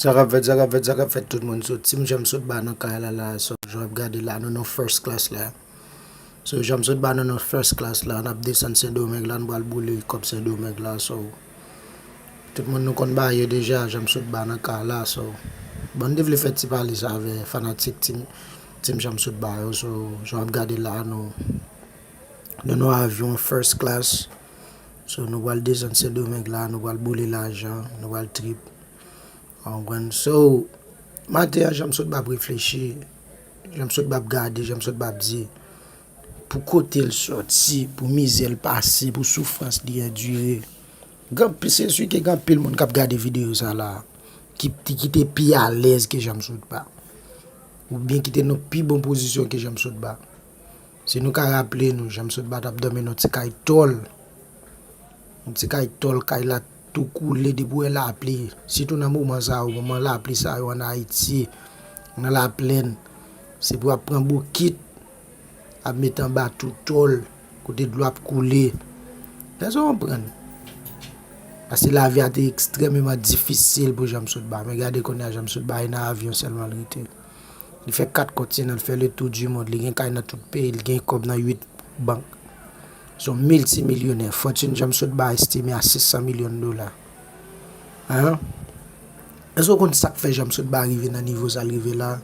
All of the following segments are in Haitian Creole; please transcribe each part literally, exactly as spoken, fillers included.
Sa k ap fèt, sa k ap fèt, sa k ap fèt, tout moun. So, Team Jamsotba nan kay la, la. So, jan w ap gade la, nou nan first class la. So, Jamsotba, nou nan first class la, n ap desann Sendomeng la, nou pral boule kòb Sendomeng la. So, tout moun nou konn bagay yo deja, Jamsotba nan kay la. So, bon, m te vle fè ti pale sa avè fanatik Team, Team Jamsotba yo. So, jan w ap gade la, nou, nou nan avyon first class. So, nou pral desann Sendomeng la, nou pral boule lajan, nou pral trip. Ou konprann? So, maten an, Jamsotba ap reflechi, Jamsotba ap gade, Jamsotba ap di, pou kote l sòti, pou mizè l pase, pou soufrans li andire. Gen, se si ke gen anpil moun k ap gade videyo sa la, ki, ki te pi alèz ke Jamsotba. Oubyen ki te nan pi bon pozisyon ke Jamsotba. Si nou ka raple nou, Jamsotba t ap dòmi nan ti kay tòl. Yon ti kay tòl, kay la tou koule depi w wè lapli. Sitou nan moman sa yo, moman lapli sa yo ann Ayiti, nan laplèn, se pou ap pran bokit, ap met anba tou tòl, kote dlo ap koule. Èske w konprann? Paske lavi a te ekstrèmeman difisil pou Jamsotba. Men gade kounye a, Jamsotba e nan avyon sèlman l rete. Li fè kat kontinan, li fè le tour du monde, li gen kay nan tout peyi, li gen kòb nan uit bank. Se yon miltimilyonè. Fòtin Jamsotba estime a sis san milyon dola. Hein? Èske w konn sa k fè Jamsotba rive nan nivo sa l rive la?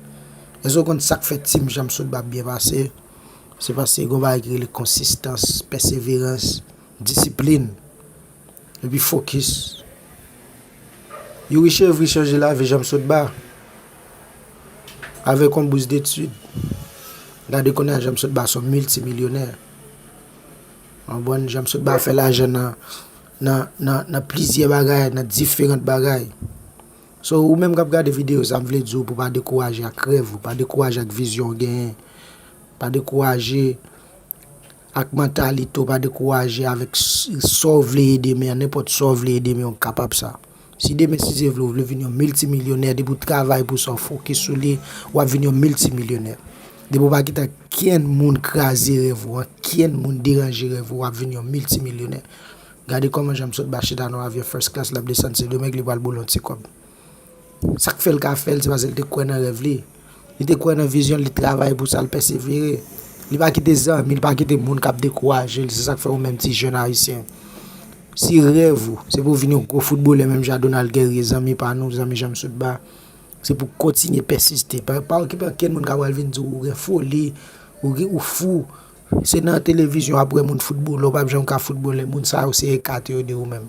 Èske w konn sa k fè Team Jamsotba ap byen pase? Se paske gen yon bagay ki rele konsistans, pèseverans, disiplin, epi fokis. Youri Chevry chanje lavi Jamsotba avèk yon bous detid. Gade kounye a, Jamsotba se yon miltimilyonè. Ou konprann? Jamsotba fè lajan nan, nan, nan, nan plizyè bagay, nan diferan bagay. So, ou menm k ap gade videyo sa, m vle di w pou pa dekouraje ak rèv ou, pa dekouraje ak vizyon w genyen, pa dekouraje ak mantalite w, pa dekouraje avèk s-, sa w vle ye demen an, nenpòt sa w vle ye demen an, w kapab sa. Si demen, si Dye vle, w vle vin yon miltimilyonè, depi w travay pou sa, w fokis sou li, w ap vin yon miltimilyonè. Depi w pa kite ankenn moun kraze rèv ou, ankenn moun deranje rèv ou, w ap vin yon miltimilyonè. Gade kòman Jamsotba chita nan avyon first class, l ap desann Sendomeng, li pral boule yon ti kòb. Sa k fè l ka fè l, se paske l te kwè nan rèv li. Li te kwè nan vizyon l, li travay pou sa, l pèsevere. Li pa kite zanmi, li pa kite moun k ap dekouraje l. Se sa k fè ou menm ti jèn ayisyen, si rèv ou se pou w vin yon gwo foutbolè menm jan Donald Guerrier, zanmi pa nou, zanmi Jamsotba, se pou w kontinye pèsiste. Pa, pa okipe ankenn moun k ap pral vin di w ou gen foli, ou gen, ou fou. Se nan televizyon w ap wè moun foutbolè, ou p ap janm ka foutbolè. Moun sa yo se ekate yo de ou menm.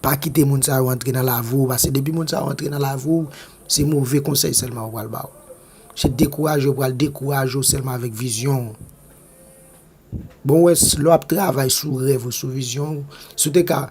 Pa kite moun sa yo antre nan lavi w, paske depi moun sa yo antre nan lavi w, se move konsèy sèlman yo pral ba w. Se dekouraje yo pral dekouraje w sèlman avèk vizyon w. Bon, wè, s-, lè w ap travay sou rèv ou, sou vizyon w, si w te ka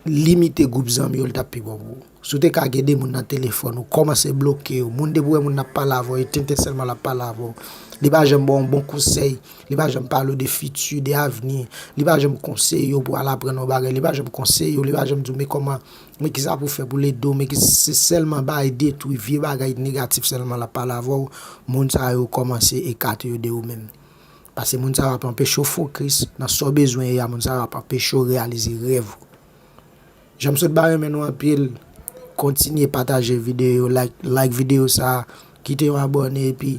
limite gwoup zanmi w, li t ap pi bon pou ou. Si w te ka gen de moun nan telefòn ou, kòmanse bloke yo. Moun depi w wè moun nan ap pale avè w, e tenten sèlman l ap pale avè w. Li pa janm ba w yon bon konsèy. Li pa janm pale w de fiti, de avni. Li pa janm konseye w pou w al aprann yon bagay. Li pa janm konseye w, li pa janm di w men kòman, men kisa pou w fè pou l ede w, men ki se sèlman bagay detwi, vye bagay negatif sèlman l ap pale avè w. Moun sa yo kòmanse ekate yo de ou menm. Paske moun sa yo ap anpeche w fokis nan sa w bezwen ye a, moun sa yo ap anpeche w reyalize rèv ou. Jamsotba renmen nou anpil. Kontinye pataje videyo, like, like videyo sa, kite yon abòne, epi,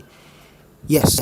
yes.